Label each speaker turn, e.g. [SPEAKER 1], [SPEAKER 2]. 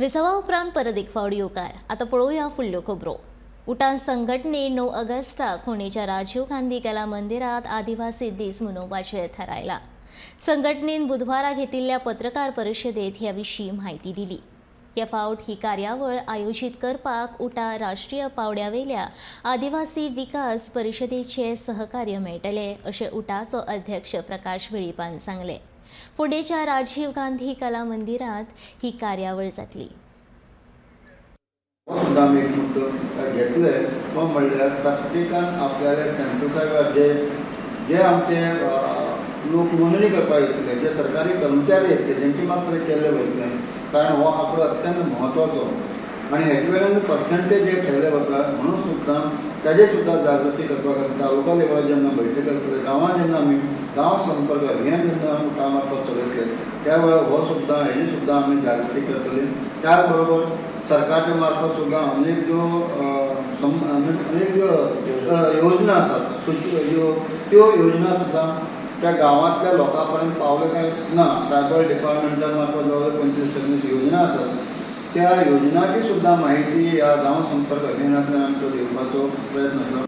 [SPEAKER 1] विसवा उपरांत परत एक फावट येवकार. आतां पळोवया फुडल्यो खबरो. उटान संघटनेन 9 ऑगस्टाक फोंडेच्या राजीव गांधी कला मंदिरात आदिवासी दीस मनोवपाचें थारायलां. संघटनेन बुधवारा घेतिल्ल्या पत्रकार परिशदेत ह्या विशीं म्हायती दिली. हे फावट ही कार्यावळ आयोजीत करपाक उटा राष्ट्रीय पावंड्यावेल्या आदिवासी विकास परिशदेचे सहकार्य मेळटले, अशें उटाचो अध्यक्ष प्रकाश वेळीपान सांगलें. फोंडेच्या राजीव गांधी कला मंदिरात ही कार्यावळ जातली.
[SPEAKER 2] हो सुद्दां आमी एक मुद्दो घेतले, तो म्हणल्यार प्रत्येकान आपल्याले सेन्ससा वेळार जे जे आमचे लोक नोंदणी करपाक येतले, जे सरकारी कर्मचारी येतले, तेंचे मार्फत केल्ले वयतले, कारण हो आंकडो अत्यंत म्हत्वाचो आनी हेजे वयल्यान पर्संटेज जे ठरले वता. म्हणून सुद्दां ताजे सुद्दां जागृती करपा खातीर तालुका लेवलार जेन्ना बैठक आसतले, गांवांत जेन्ना आमी गांव संपर्क अभियान जेन्ना आमी उटा मार्फत चलयतले, त्या वेळार हो सुद्दां, हेजी सुद्दां आमी जागृती करतले. त्याच बरोबर सरकारच्या मार्फत सुद्दां अनेक ज्यो योजना आसात, ज्यो त्यो योजना सुद्दां त्या गांवांतल्या लोकां पर्यंत पावले काय ना, ट्रायबल डिपार्टमेंटा मार्फत जवळ 25 योजना आसात, त्या योजनाची सुद्दां माहिती ह्या गांव संपर्क अभियानांतल्यान आमचो दिवपाचो प्रयत्न आसा.